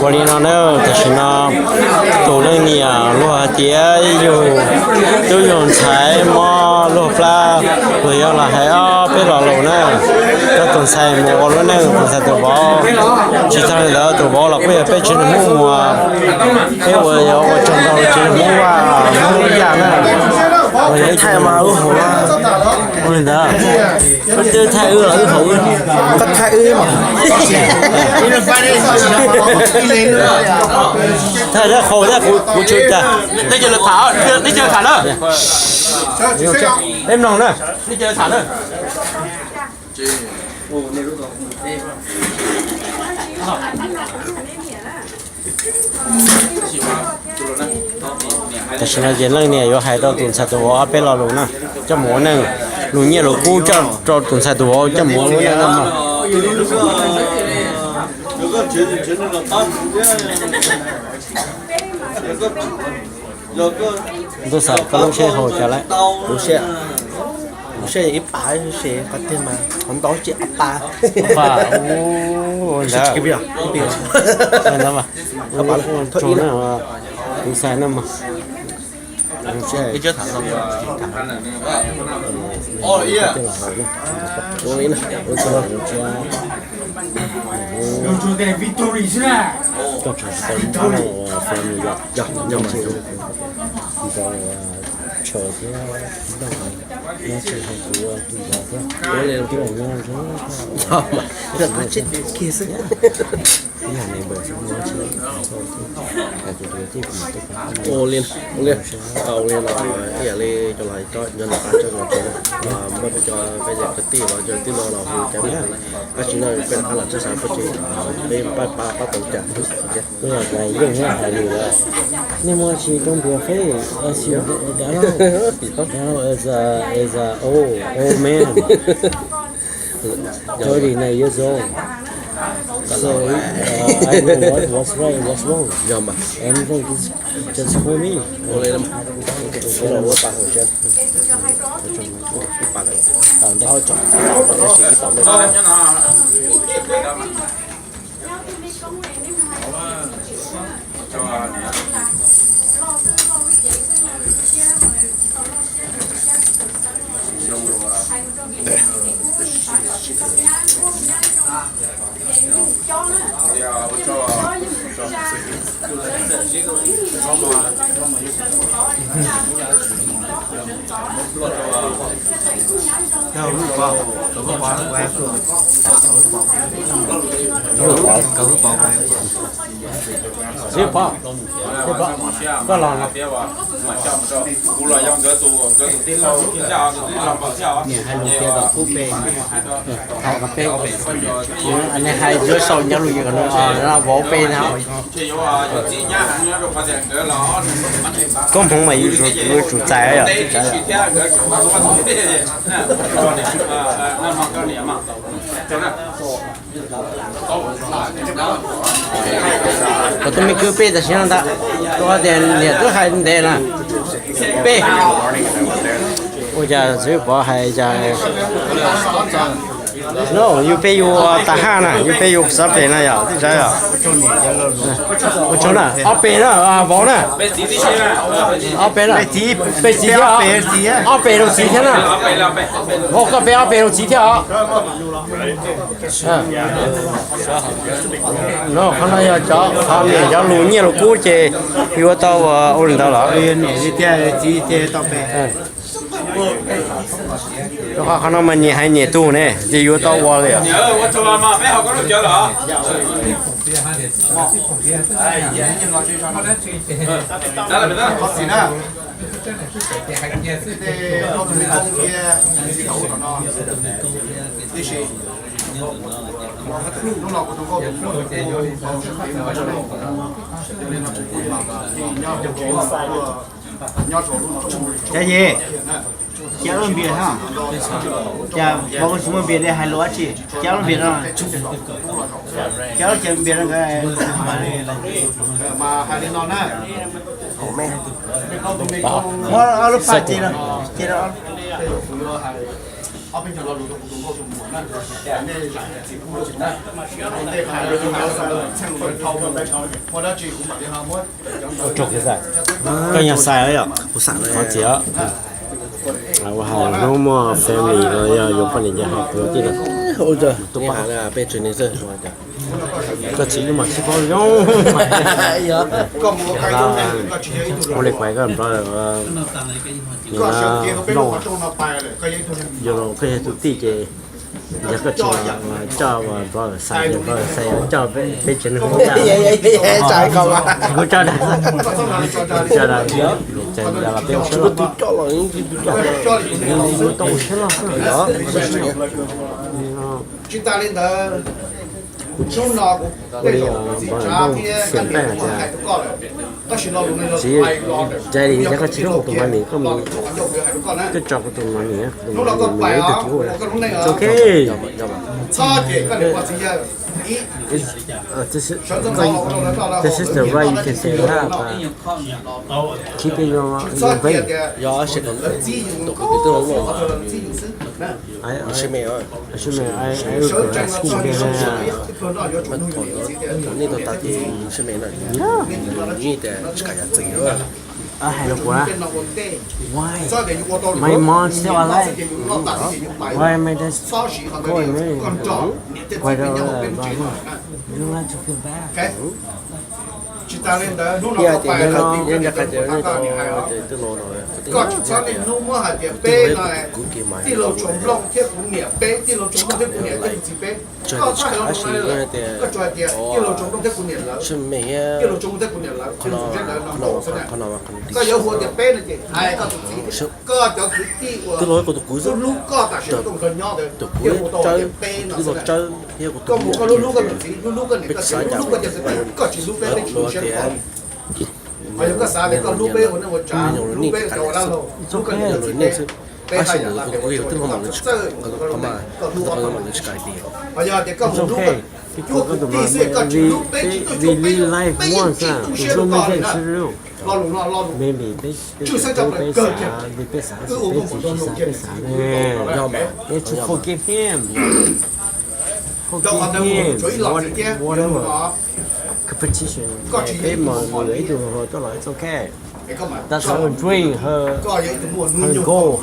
Ua li no na, tam sim no tus leej niam luag hais tias yug tub yug ntxhais mob luag plab, luag yuav los hais ob peb lo lus na, rau tus ntxhais mus ua lub neej, tus ntxhais tus vauv. Tsis tag li ntawd tus vauv los kuj yog peb tsev neeg Hmoob Muas, peb ua ua tsaug ntau tsev neeg Hmoob Vaj Hmoob Yaj na. Ua li ntawd. Koj twb thaij wb los wb haus wb. Koj thaij wb mas. Thaij thiab haus thiab kuv tsis tag. Peb mloog na. Tam sim no ces leej niam yuav hais rau tus ntxhais tus vauv ob peb lo lus na, coj mus ua neej, lus nyiaj lus kub coj rau tus ntxhais tus vauv coj mus ua lub neej no. Ntuj xav koj lub siab hauv cas lawm? Lub siab, lub siab ib pas, lub siab qhov twg mas qhov ntau tsis ib pas. Ntawd, ntawd mas, tus xav no mas. Tshawv thiab, nyob tsis hais kuv tus zos thiab, nyob zoo, ib yam neighbor xwb, nyob tsis hais kuv tus zos thiab, kuv tus ua li, ua li, ua li los ib yam li cov laus hais, nyob nram qab tsob zos tsev na, muaj peb cov peb cov kwv tij los cov tij laug los hu cov me, tab sis no peb rov qab los txog sab peb tsev, peb pab pab tau cas. Yeej hais lus, nej muaj tsis rooj npias fej, as you, Dano, Dano is a, is a old, old man. Thirty-nine years old. So, uh, I know what, what's right and what's wrong. Anything, just, just call me. Xib Pov, koj los, niam hais lus tias kom kub pe, hais kom pe, nej hais yuav sau nyob lus yim kom no, vauv pe na. Koob hmoov mas yuav tsum txais yom. Kom tus me kwv pe tam sim no ntag, tus tias niam twb hais ntev na, pe. Ua cas Xib Pov hais cas? No, yus pe yus tas haj na, yus pe yus xav pem na yom, tij Tsawv yom. Ua tsaug na, ob pem na, vauv na. Ob pem na. Pe txiv thiab, ob pem rau txiv thiab na. Vauv koj pe ob pem rau txiv thiab os. No, qhov no yog cov, qhov niam cov lus nyiaj lus kub ces yuav tau ua li ntawd los? Niam thiab txiv ces tau pe. Rau qhov qhov no mas niam hais niam tug ne ces yuav tau ua li os. Cov yim, cov lub npias no, cas vauv tsis muaj npias li hais lus dab tsi? Cov lub npias no, cov lub npias no, lub paj ces no, ces no. Ua tsaug kawg xwb, koj nyuag xais yom, kuv xav qhov txiv os. Ua hauj lwm hnub muaj family los yog yuav poj niam ces hais kuv thiab. Ua tsaug, peb tsev neeg xwb. Koj txiv lub mas sib paub zoo. Ua li kuv hais koj brother, nplooj, yog koj yog tus tij ces yog koj tsis coj brother xais ces brother xais coj peb tsev neeg. Kuv coj dag, kuv coj dag, ces yog los peb ua siab loj, kuv tau ua siab loj xwb. Tsis tas li ntawd, hnub no kuv tej zaum txiv tshav thiab koj niam kuv hais rau koj lawm, tab sis lo lus no yog daddy, yog koj tsis hlub kuv tus money, koj mus, koj tso kuv tus money, kuv tus money mus ib tug tsis ua. It's okay. Txhob cem koj niam pog txiv yawg. Ib, sawv ntxov ntxov los ua rau lawv noj lawv haus, ib, keep it your, tsis txhob cia tias lawv txib yus, qhov twg lawv txib yus xwb. Sawv ntsees los txog ib pluag noj yuav tsum mus ib tug txiv tias nej tau tas tis seb me no, nej tias tsis kam yam txim. Hais rau kuv na, why? My mom still alive. Why am I just going there? Why do I, you don't have to feel bad. Tsis tas li ntawd, hnub no koj pais lawm, koj tsis txhob niaj hnub muab hais tias peb no tij laug Tshua Nplooj thiab kuv niam, peb tij laug Tshua Nplooj thiab kuv niam thiab kuv txiv peb. Koj txhob hais lo lus no li lawm, koj tsuas hais tias tij laug Tshua Nplooj thiab kuv niam lawv, tij laug Tshua Nplooj thiab kuv niam lawv, tsis tus zeb ntawd no xwb na. Koj yuav hu tias peb no ces hais koj tus txiv, koj cov kwv tij uas hlub koj tam sim no koj nrog nyob ntawd, thiaj hu tau tias peb no xwb na. Koj mus koj hlub hlub koj tus txiv, hlub hlub koj niam koj txiv, hlub hlub koj cov kwv tij, koj tsis hlub peb, peb tsis hlub siab rau koj. Ho yog koj xav tias koj hlub peb ua neej ua tsav, hlub peb cov ua dab laug, hlub koj niam koj txiv peb, peb haj yam xav tias ua tsaug rau koj txawj ua koj lub neej, koj hlub koj tus txiv. Ho yog tias koj mus hlub koj cuab kwv tij xwb, koj tsis hlub peb, tsis tuaj cuag peb, peb yeej tsis tu siab rau koj li na. Lo lus no lo lus tshwj xeeb tshaj plaws kawg kiag. Wb ua muaj mus nrog luag kiag tus txiv hlub tau no. Rau qhov ntawd mus tsuav ib los txiv thiab, koj tsis yog, koj yog ib tug muaj hnub nyoog,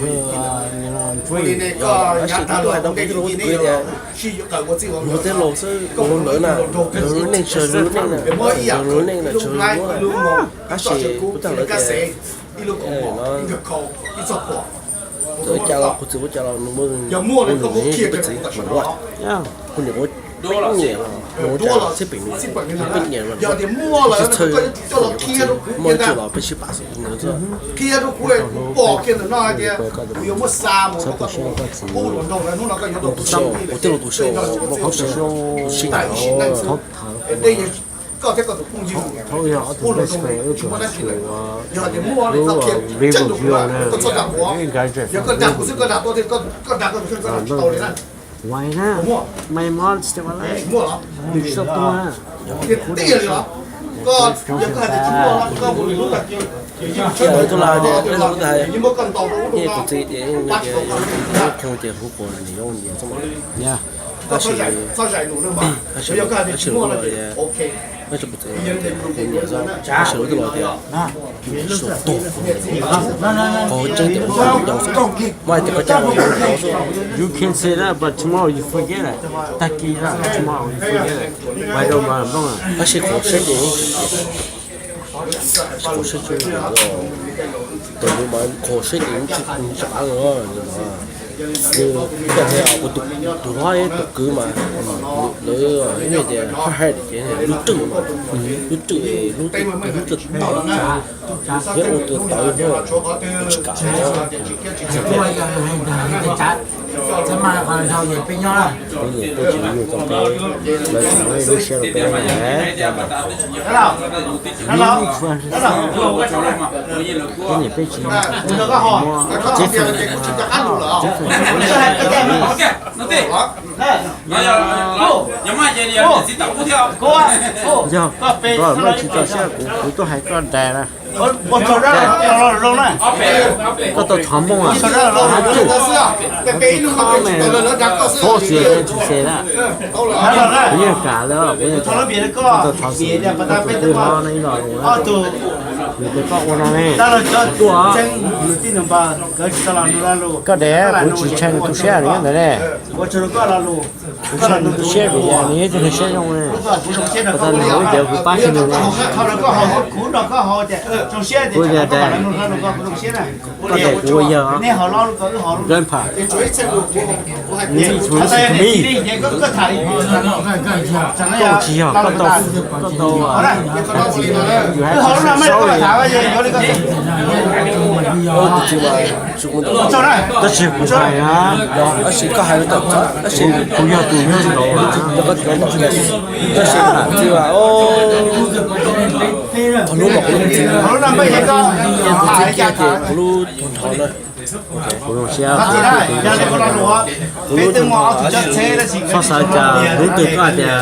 ua li ne koj nyav tag los ua ntej ib ntsis ne, sij yuav qawm ua txij ua nkawm, koj muaj hnub nyoog los nrog koj tus txiv, muab ib yam ib lub nqaij ib lub hmoo, ib txoj saw kub, ib lub kab xev, ib lub kaus mom, ib nkawg khau, ib txoj phuam. Txawm ua cas los kuv txiv ua cas los nws muaj, yog muaj li koj muab qhia rau kuv tam sim no. Kuv niam ua peb nyiam los, ua cas xib peem nws peb nyiam los, txhawj txhawj, muaj ib tug los peb sib pam xwb nws xwb. Qhia rau kuv, kuv pom kiag ntawm no hais tias kuv yuav muab xa mus rau koj tus, kuv tus sau, kuv tij laug tus sau, muaj kuv tus sau, kuv sib ntaus, koj thiab koj tus phooj ywg, kuv hluas nraug tsis muaj dab tsi lawm. Yog tias muaj li koj qhia tseeb rau kuv, koj txhob dag kuv, yog koj dag kuv xwb koj dag tuaj thiab, koj dag koj tus kheej koj dag tsis tau li na. Muaj, muaj los, tiag tiag li los, koj yog koj hais tias tsis muaj los koj mus lwm lub tag kis, yeej tshawb tau los yeej muab koj ntaus rau ub rau no, pab tsis tau koj. Koj txhob zais lus na mas, yog koj hais tias tsis muaj los ces ok. Qhov tseeb tias, you can say that, but tomorrow you forget it. Tag kis tomorrow you forget it. Tab sis qhov tseeb ces, qhov tseeb ces, tus mus mas qhov tseeb ces tsis qab los, nws, kuv hais tus hlob tus kwv mas, lawv ib tias haj haj ces lub rwj, lub rwj, lub rwj tawv, thiab ua tus tawv thiab, tsis kam. Peb niam peb txiv yug tau peb, lawv tseem muab lub siab rau peb na. Peb niam peb txiv muab Jeffrey, Jeffrey, yog koj tsis tso siab kuv, kuv tuaj hais koj dais na. Koj tau thov Hmoob, thov Hmoob, fob xwb tsis xes na. Kuv yeej kam lawm, kuv yeej kam. Koj tau thov xwb, koj tus twg hlob no ib los los, nws tias koj ua no ne, tuaj. Koj de, kuv tsis ntshai nws tu siab li ntawd ne. Kuv ntshai nws tu siab vim nws yog ib tug neeg siab zoo ne. Koj tau nws ua ib tias kuv pab tsis nws ne. Kuv yog de, koj de kuv ua yawg, grandpa. Listen to me. Koj tsis yog, koj tau, koj tau, you have to say sorry. Tab sis kuv hais na, tab sis koj hais, tab sis kuv yog tus nyob nraud, tab sis txiv, thov lub, thov lub, thov lub, kuv zoo siab, kuv lub, txhob xav cas hnub twg koj hais tias,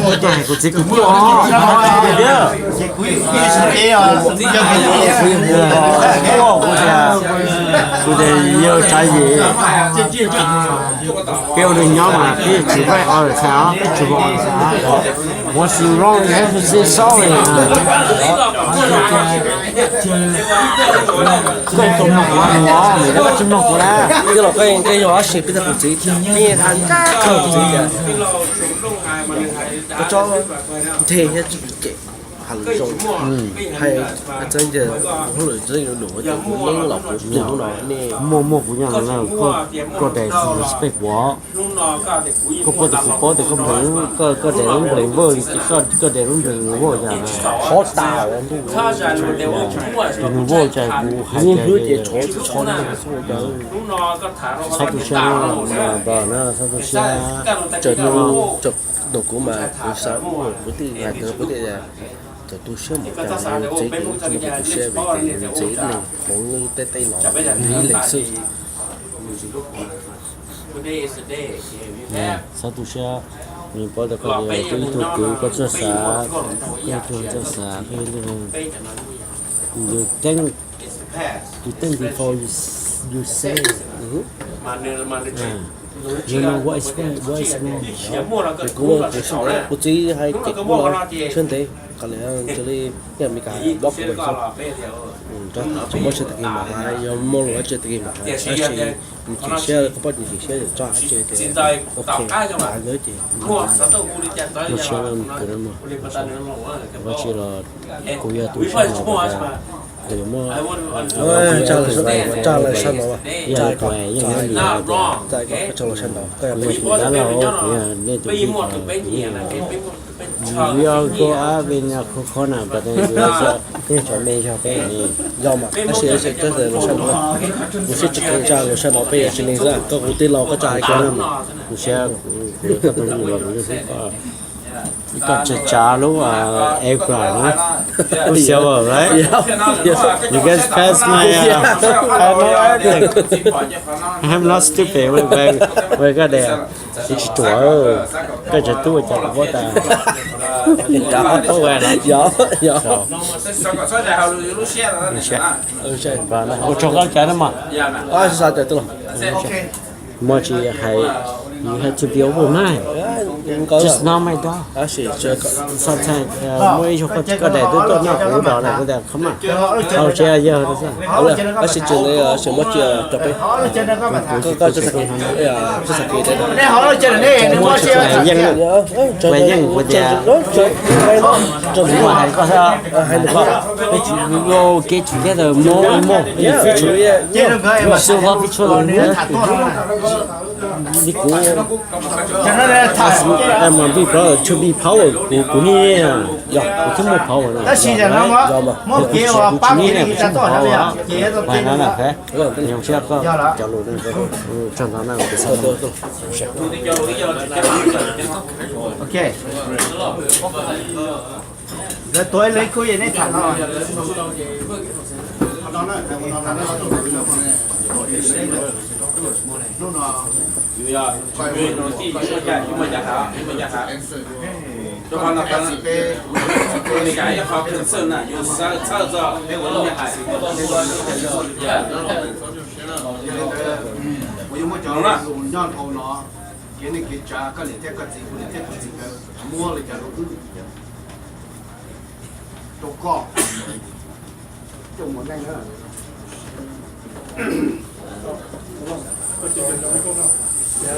koj hais kuv txiv kuv tuaj os, tiag. Kuv tias, kuv tias yawg Tsav Yim, peb ua neeg nyob mas peb tsis vaj o lawm xav, peb tsis vaj o lawm xav. What's wrong? You have to say sorry. Koj tsis mloog kuv na, koj tsis mloog kuv na. Yog los koj yog dab tsi peb tag kuv txiv, peb yeej hais kawg kuv txiv tias koj tsob nthe thiab tsis cem, hais lus zoo, hais txeeb tias hauj lwm txeeb num tias kuv neeb los kuv tus no nej muaj, muaj kuv nyob no na, koj daim respect kuv. Koj paub tias kuv paub tias koj nplees, koj daim lub nplees voj li, koj daim lub nplees voj yam qhov tas ntuj, nws voj cas kuv hais tias txhob tu siab na, txhob tu siab, nug kuv mas kuv xav, kuv thiaj hais tias kuv thiaj tias txhob tu siab mus cas nws txiv kuv tsis muaj kuv tu siab vim tias nws txiv neeg hauv lub teb teb no ib leeg xwb. Txhob tu siab, nws paub tias koj yog ib tug kwv, koj txawj xav, koj txawj xav, you think, you think before you, you say. You know what is right, what is wrong. Kuv, kuv txiv hais cem kuv los siab ntev, qhov li cia li niaj Amelikas block kuv xwb. Tsis muaj siab tag kis mam hais, yog muaj lus dab tsi tag kis mam hais, tab sis nws chim siab, koj pab nws chim siab tso hais tias ok, hais ntawd ces nws siab, nws kawg na, dab tsi los kuv yog tus siab ntev, kuv yuav muab tsa lawm sab no, tsa, tsa lawm sab no, kuv yog tus dab laug, kuv yog nej tus tij, kuv yeej, we all grow up in a cold corner, but then we also, peb cov me yog peb ni. Yog mas tab sis, tab sis txhob los sab no, kuv siab tsis kheev tsa los sab no, peb yog tsis neeg xwb, koj kuv tij laug koj tsa hais kiag na. Kuv siab, kuv, kuv, koj tus tij laug kuv yeej hlub koj. Koj tsa tsa lub airport na. Who's your, right? You guys pass my, uh, I'm not stupid. Wait, wait, wait, koj de. Tsis ruam, koj tsav tub ua cas kuv paub tas. Yog, yog. Ua tsaug koj cas na mas. Muaj tsis hais, you have to be open mind. Just not my dog. Sometimes, uh, muaj ib zaug koj daim twb tuaj noj kuv dos lawm, kuv tias come on, thau tsev yawg no xwb. Tab sis tsis muaj cia rau peb. Koj, koj txhob xav kev, txhob xav kev. Yeej, yeej kuv tias, kuv hais koj xwb, hais koj, peb tsis, we will get together more and more in the future. We will still love each other. Li kuv, I'm a big brother to be power, kuv, kuv niam, yog kuv thiaj muaj power na. Yog mas, kuv tsis, kuv tsis niam, kuv tsis muaj power. Hais no na, zoo siab koj cov lus, tsaug ntau na, kuv xav. Ok. Lawv tuav ib lub kuj yog neb tham no. Hnub no, yus yog tsis muaj tij, tsis muaj cas, tsis muaj cas hais, tsis muaj cas hais. Rau qhov no, ib qhov khwv txhawj na, yus xav txhawj txog peb ua lub me hais. Yog li ntawd, kuv yuav muab cov lus nyob dhau no, kev neej kev tsav, koj niam thiab koj txiv, kuv niam thiab kuv txiv nkawd muab li cas los wb rau koj coj mus neej na.